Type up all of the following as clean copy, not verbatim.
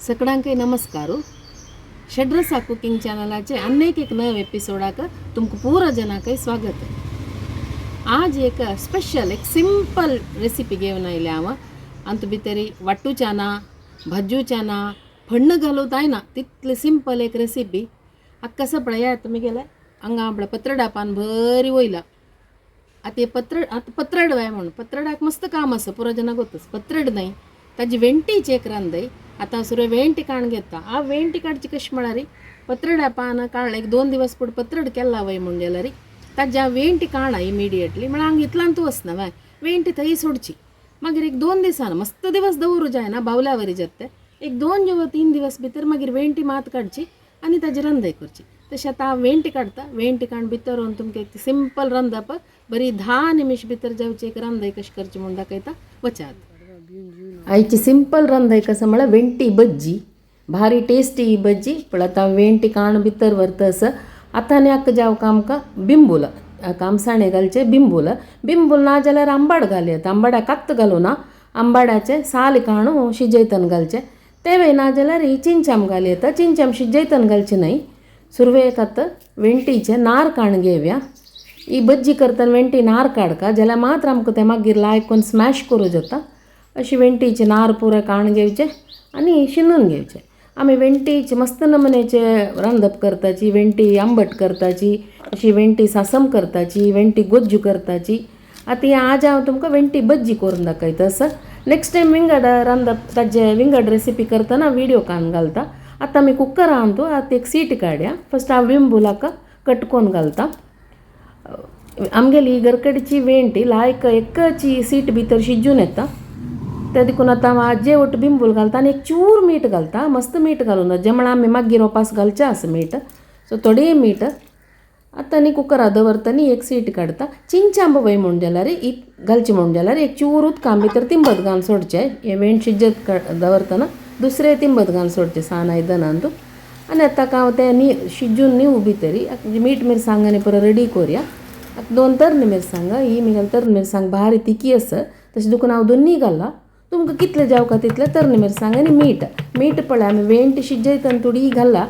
सगळ्यांकय नमस्कार. षड्रसा कुकिंग चॅनलाचे अनेक एक नव एपिसोडाक तुमकां पुरा जनाकय स्वागत. आज एक स्पेशल एक सिंपल रेसिपी घेवन आयल्या हांव. आनी भितरी वाटूच्या ना, भाजूच्या ना, फण्ण घालूं जायना, तितली सिंपल एक रेसिपी. आतां कसं पळयात तुमी गेले हांगा आपल्या पत्रडा पान बरी वयला. आतां हे पत्र आतां पत्रड वय म्हणून पत्रडाक मस्त काम आसा, पुरो जनाक गोतच पत्रड न्हय, ताजी वेंटीची एक रांदय. आतां सुरवे वेंटी काडून घेता. आ वेंटी काडची कशी म्हळ्यार पत्रडा पान काडलें एक 2 दिवस पुढे पत्रड केला वय म्हूण जाल्यार ताज्या वेंटी काडा इमिडिएटली, म्हळ्यार हांगा इतल्यान तूं वचना वय, वेंटी थंय सोडची. मागीर एक 2 दिसान मस्त दिवस दवरू जायना, बावल्या वरी जाता. एक 2 किंवा 3 दिवस भितर मागीर वेंटी मात काडची आनी ताजी रंदय करची. तशें आतां हांव वेंटी काडटा. वेंटी काडून भितर व्हरून तुमकां एक सिंपल रंदप बरी 10 निमिश भितर जावची एक रंदय कशी करची म्हूण दाखयता, वचात. आयची सिंपल रंदय कसं म्हळ्यार वेंटी भज्जी, भारी टेस्टी भज्जी. पण आतां वेंटी काण भितर व्हरता असं. आतां आनी आक्क जावका आमकां बिंबूल आमसाणे घालचे. बिंबूल बिंबूल ना जाल्यार आंबाड घालया. आंबाड्या कात्त घालूं ना, आंबाड्याचे साल काणू शिजयतन घालचे. तेवे ना जाल्यार ही चिंचाम घालयता. चिंचाम शिजयतन घालचे न्हय. सुरवेक आतां वेंटीचे नार काण घेवया. ही भज्जी करतना वेंटी नार काडका जाल्यार मात्र आमकां तें मागीर लायक करून स्मॅश करूं जाता. अशी वेंटीचे नार पुरो काण घेवचे आनी शिनून घेवचे. आमी वेंटीचे मस्त नमुन्याचे रांदप करताची. वेंटी आंबट करताची, अशी वेंटी सासम करताची, वेंटी गोज्जू करताची. आतां आज हांव तुमकां वेंटी भज्जी करून दाखयता. असं नेक्स्ट टायम विंगड रांदप ताजे विंगड रेसिपी करतना व्हिडिओ कान घालता. आतां आमी कुकर आहा, आतां एक सीट काडया. फस्ट हांव बिंबुलाक कट करून घालता. आमगेली गरकडची वेंटी लायक एकची सीट भितर शिजून येता. ते देखून आतां हांव आजे ಒಟ್ಟು बिंबूल घालता आनी एक चूर मीठ घालता. मस्त मीठ घालून जे म्हळ्यार आमी मागीर ओपास घालचें आसा मीठ, सो थोडें मीठ. आतां न्ही कुकरा दवरता न्ही एक सीट काडटा. चिंचांब वय म्हूण जाल्यार घालची म्हूण जाल्यार एक चूर उदकां भितर तिंबत घालून सोडचें. हें वेंट शिजत दवरतना दुसरें तिंबत घालून सोडचें सान आयदनांत. आनी आतां हांव तें न्ही शिजून न्ही उबी तरी मीठ मिरसांग आनी परत रेडी करुया. आतां 2 तरणी मिरसांग, ही मिगेली तरणी मिरसांग भारी तिखी आसा, तशें देखून हांव दोन्नी घाला. तुमकां कितलें जावका तितलें तरणी मिरसांग आनी मीठ. मीठ पळय आमी वेंट शिजयतना थोडी घाला,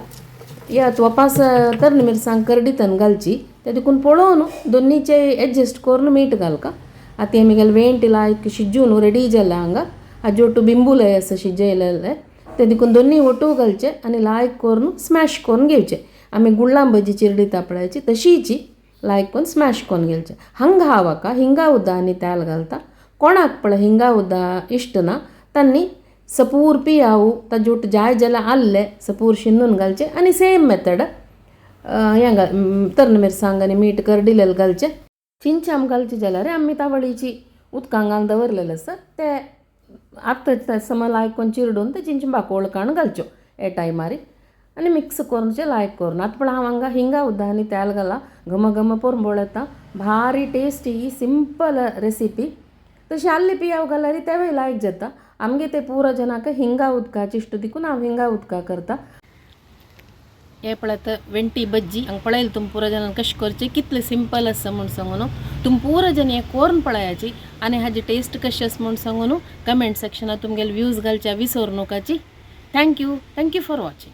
या वपास तरणी मिरसांग करडितन घालची, ते देखून पळोवन दोन्नीचे एडजस्ट करून मीठ घालका. आतां आमी वेंट लायक शिजून रेडी जालां. हांगा हाजे ಒಟ್ಟು बिंबुलय आसा शिजयलेले, ते देखून दोन्ही ಒಟ್ಟು घालचे आनी लायक करून स्मॅश करून घेवचे. आमी गुळ्ळां भजी चिरडिता पळयची तशीची लायक करून स्मॅश करून घेवचे. हांगा हांव हाका हिंगा उद्दा आनी तेल घालता. कोणाक पळय हिंगा उद्दा इश्ट ना तांणी सपूर पियाव ताजे ಒಟ್ಟು जाय जाल्यार आल्ले सपूर शिनून घालचे आनी सेम मेथड हें घाल तरणी मिरसांग आनी मीठ करडिलेलें घालचें. चिंचाम घालचे जाल्यार आमी तावळीची उदकां घालून दवरलेलें आसा ते आतां समज लायक करून चिरडून ते चिंचबा कोळ काडून घालच्यो हे टायमार आनी मिक्स करून लायक करून. आतां पळय हांव हांगा हिंगा उद्दा आनी तेल घाला, घम घम पोरंबोळ येता. भारी टेस्टी सिंपल रेसिपी. तशी आल्ली पियाव घाल्यार तेवूय लायक जाता. आमगे ते पुरो जनाक हिंगा उदकाची इश्ट देखून हांव हिंगा उदका करता. हे पळयत वेंटी भज्जी हांगा पळयलें तुमी पुरो जणान कशें करचें, कितलें सिंपल आसा म्हूण सांगून. तुमी पुरो जण हें करून पळयाची आनी हाजी टेस्ट कशी आसा म्हूण सांगून कमेंट सेक्शनात तुमगेले व्यूज घालच्या विसरू नकाची. Thank you, thank you for watching.